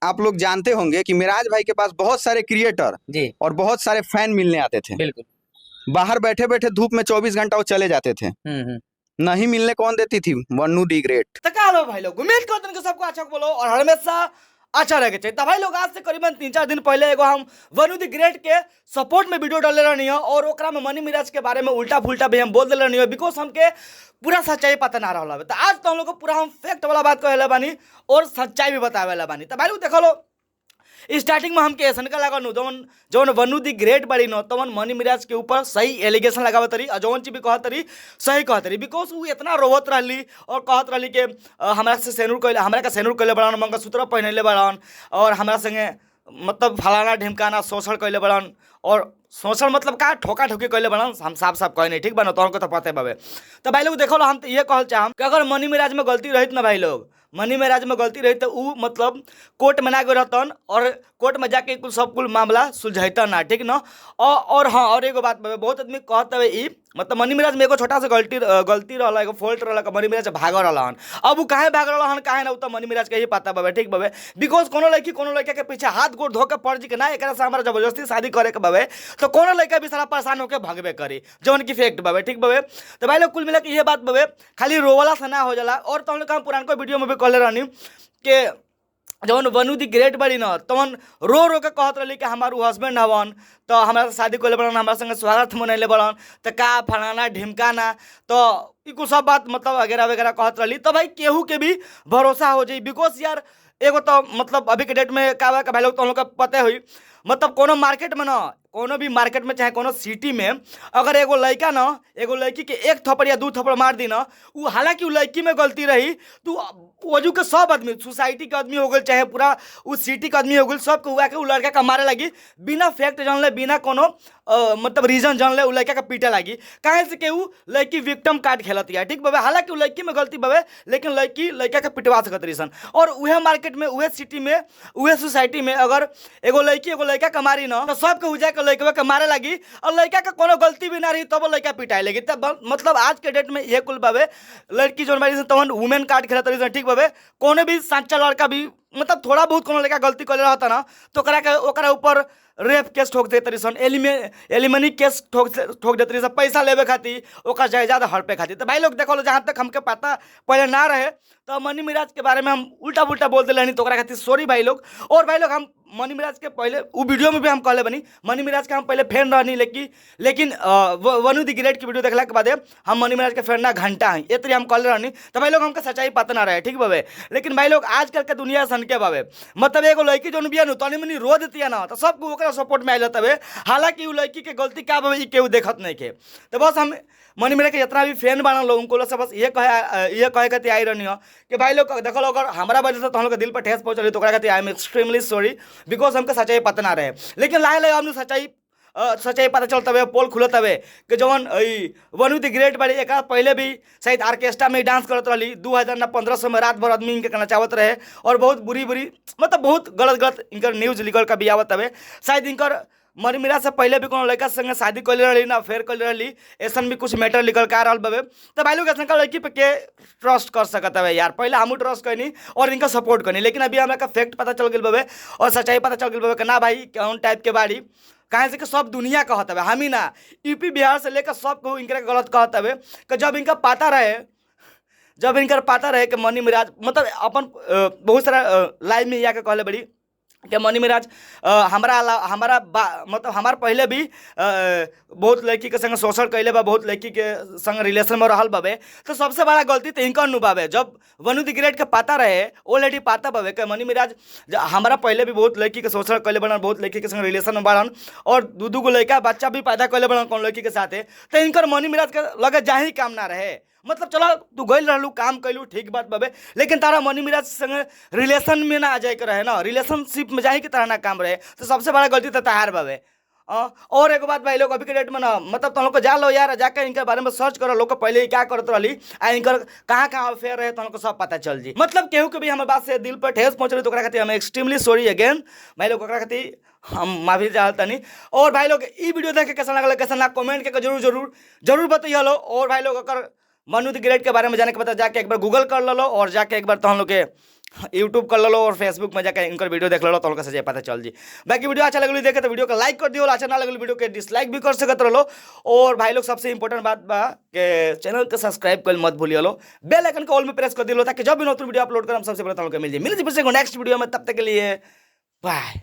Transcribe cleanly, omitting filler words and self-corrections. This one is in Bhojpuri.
आप लोग जानते होंगे कि मिराज भाई के पास बहुत सारे क्रिएटर जी और बहुत सारे फैन मिलने आते थे। बिल्कुल। बाहर बैठे बैठे धूप में 24 घंटा वो चले जाते थे। नहीं मिलने कौन देती थी? Vannu the great. तो का लो भाई लोग, उम्मीद करते हैं कि सबको अच्छा बोलो और हमेशा अच्छा रहे के चाहिए। तो भाई लोग, आज से करीबन 3-4 दिन पहले एगो हम वनु दी ग्रेट के सपोर्ट में वीडियो डाले रहनी है और ओकरा में मनी मिराज के बारे में उल्टा फुल्टा भी हम बोल दिले रहनी है, because हमके पूरा सच्चाई पता ना रहा है। तो आज तो हम लोग को पूरा हम फैक्ट वाला बात कहे बानी और सच्चाई भी बतावे बानी। तो भाई लोग, देखो लो, स्टार्टिंग में हमके ऐसा लागल नु, जौन जौन वनु दी ग्रेट बड़ी न, तवन मनी मिराज के ऊपर सही एलिगेशन लगावत रही और जौन चीज भी कहत रही, सही कहत रही, because उ इतना रोवत रहली और कहत रहली कि हमरा से सेनुर कैले, हमरा के सेनुर कैले बड़न, मंगलसूत्र पहनले बड़न और हमरा संगे मतलब फलाना ढिमकाना शोषण कैले बड़न और शोषण मतलब का ठोका ठोकी कैले बड़न। हम साफ साफ कहे नहीं, ठीक बा न? तोहन को तो पते बाबे। तो भाई लोग, देखो, हम तो ये कहल चाहम कि अगर मनी मिराज में गलती रहित ना भाई लोग, मनी मिराज में गलती रही तो उ मतलब कोर्ट में ना गए रहतन और कोर्ट में जाके कुल सब कुल मामला सुलझैतन ना, ठीक न? और हाँ, और एगो बात बाबे, बहुत आदमी कहत हवे ई मतलब मनी मिराज में एगो छोटा सा गलती गलती रहला, एगो फॉल्ट रहला कि मनी मिराज भाग रहला हन। अब उ काहे भाग रहला हन, काहे ना, उ तो मनी मिराज के ही पता बाबे, ठीक बाबे? Because कोनो लड़की कोनो लड़का के पीछे हाथ गोड़ धो के पड़ जी के ना, एकरा से हमरा जबरदस्ती शादी करे के बाबे, तो कोनो लड़का भी सारा परेशान होके भगबे करी, जौन की फैक्ट बाबे, ठीक बाबे? तो भाई लोग, कुल मिला के ये बात बाबे, खाली रोवला से ना हो जाला। और तो हम लोग हम पुरानको वीडियो में भी कहले रहनी कि जौन वनु दी ग्रेट बड़ी न, तवन रो रो के कहत रहली कि हमार उ हस्बैंड हवन, तो हमरा से शादी कइले बड़न, हमरा संगे स्वागत मनैले बड़न, तो का फलाना ढिमकाना, तो ई कुल सब बात मतलब वगैरह वगैरह कहत रहली। तो भाई, केहू के भी भरोसा हो जाई, because यार, एगो तो मतलब अभी के डेट में का बा कि भाई लोग, तो हम लोग के पते हुई, मतलब कोनो मार्केट में न, कोनो भी मार्केट में चाहे कोनो सिटी में अगर एगो लड़का न एगो लड़की के एक थप्पड़ या दू थप्पड़ मार दी न, उ हालांकि उ लड़की में गलती रही, तो वजू के सब आदमी, सोसाइटी के आदमी हो गए चाहे पूरा उ सिटी के आदमी हो गए, सबके हुआ के उ लड़का के मारे लगी। बिना फैक्ट जानले, बिना कोनो मतलब रीजन जानले उ लड़का के पीटे लगी। काहे से कि उ लड़की विक्टिम कार्ड खेलत है, ठीक बाबे? हालांकि उ लड़की में गलती बाबे, लेकिन लड़की लड़का के पिटवा सकत रही सन। और उहे मार्केट में, उहे सिटी में, उहे सोसाइटी में अगर एगो लड़की एगो लड़का के मारी न, तो सबके उ जाके लड़कवा के मारे लगी और लड़का के कोनो गलती भी ना रही, तब लड़का पिटाए लगी। तब मतलब आज के डेट में ये कुल बाबे, लड़की जोन बारी तवन वुमेन कार्ड खेलत रही, ठीक बाबे? कोनो भी साच्चा लड़का भी मतलब थोड़ा बहुत कोनो लड़का गलती कर रहता ना, तो ओकरा के ओकरा ऊपर रेप केस ठोक देते रही सन, एलिमनी केस ठोक ठोक देते रही सन, पैसा लेवे खातिर, ओकर जायदाद हड़पे खातिर। तो भाई लोग, देखो लो, जहाँ तक हमके पता पहले ना रहे, तो मनी मिराज के बारे में हम उल्टा पुल्टा बोल दिले हनी, तो ओकरा खातिर सॉरी भाई लोग। और भाई लोग, हम मनी मिराज के पहले उ वीडियो में भी हम कहले बनी, मनी मिराज के हम पहले फैन रहनी, लेकिन लेकिन वनु दी ग्रेट की वीडियो देखला के बाद हम मनी मिराज के फैन ना घंटा हैं, ये हम कहले रहनी। तो भाई लोग, हमके सच्चाई पता ना रहे, ठीक बाबे? लेकिन भाई लोग, आजकल के दुनिया सन के बाबे, मतलब एगो लड़की जोन बिया नु तनी मनी रो देती है ना, तो सबको ओकरा सपोर्ट में आइल तबे, हालांकि उ लड़की के गलती का बाबे, ई केहू देखत नहीं के। तो बस हम मनी मिराज के जितना भी फैन बाना लोग, उनको लोग से बस ये कहे खातिर आई रहनी हो कि भाई लोग, देखो, अगर हमारा वजह से तो हम लोग के दिल पर ठेस पहुंच रही, तो ओकरा खातिर I am extremely sorry, because हमके सच्चाई पता ना रहे। लेकिन लाहे लाहे हमने सच्चाई पता चलत हवे, पोल खुलत हवे कि जवन ई वनु दी ग्रेट बाड़ी, एक पहले भी शायद ऑर्केस्ट्रा में डांस करत रहली, 2000 ना 1500 में रात भर आदमी इनके नचावत रहे और बहुत बुरी बुरी, मतलब बहुत गलत गलत इनकर न्यूज निकल के भी आवत हवे। शायद इनकर मनी मिराज से पहले भी कोनो लड़का संगे शादी कैले रहली ना फेर कैले रहली, ऐसन भी कुछ मैटर निकल के आ रहल बाबे। तो भाई लोग, ऐसन का लड़की पे के ट्रस्ट कर सकत हवे यार? पहले हमहू ट्रस्ट कैनी और इनका सपोर्ट करनी, लेकिन अभी हमरा का फैक्ट पता चल गेल बाबे और सच्चाई पता चल गेल बाबे कि ना भाई, कौन टाइप के बाड़ी। काहे से कि सब दुनिया कहत हवे, हम ही ना, यूपी बिहार से लेकर सब को इनकरा के गलत कहत हवे कि जब इनकर पता रहे कि मनी मिराज मतलब अपन बहुत सारा लाइव में आके कहले बड़ी कि मनी मिराज हमरा हमारा मतलब हमार पहले भी बहुत लड़की के संग शोषण कैले बा, बहुत लड़की के संग रिलेशन में रहल बाबे। तो सबसे बड़ा गलती तो इनकर नु बाबे। जब वनु दी ग्रेट के पता रहे, ऑलरेडी पता बाबे कि मनी मिराज हमारा पहले भी बहुत लड़की के शोषण कैले बड़न, बहुत लड़की के संग रिलेशन में बाड़न और दू दू गो लड़का बच्चा भी पैदा कैले बड़न कौन लड़की के साथे, तो इनकर मनी मिराज के लगे जाही काम ना रहे। मतलब चलो, तू गइल रहलू, काम कैलू, ठीक बात बाबे, लेकिन तारा मनी मिराज संगे रिलेशन में ना आ जाए के रहे ना, रिलेशनशिप में जाए के तारा ना काम रहे। तो सबसे बड़ा गलती तो तहार बाबे। और एक बात भाई लोग, अभी के डेट में ना मतलब तुम लोग को जा लो यार, जाके इनके बारे में सर्च करो लोग को, पहले ही क्या करत रहली आ इनकर कहाँ कहाँ अफेयर रहे, तो हमको सब पता चल जी। मतलब केहू के भी हमारे बात से दिल पर ठेस पहुंच रही, तो ओकरा खातिर हम एक्सट्रीमली सॉरी अगेन भाई लोग, ओकरा खातिर हम माफी चाहतनी। और भाई लोग, ई वीडियो देख के कैसा लगल, कैसा ना, कमेंट के जरूर जरूर जरूर बतैया लो। और भाई लोग, अगर मनु दी ग्रेट के बारे में जाने के पता, जाके एक बार गूगल कर लो और जाके एक बार तो हम लोग के यूट्यूब कर लो और फेसबुक में जाकर इनकर वीडियो देख लो तो उनका सजे पता चल जी। बाकी वीडियो अच्छा लगल देखे तो वीडियो को लाइक कर दियो, अच्छा ना लगल वीडियो के डिसलाइक भी कर सकत रहो। और भाई लोग सबसे इंपॉर्टेंट बात बा कि चैनल के सब्सक्राइब कर मत भूलियो लो, बेल आइकन को ऑल में प्रेस कर दिलो ताकि जब भी नया वीडियो अपलोड करम सबसे पहले तुमको मिल जाए। मिल जाए नेक्स्ट वीडियो में, तब तक के लिए बाय।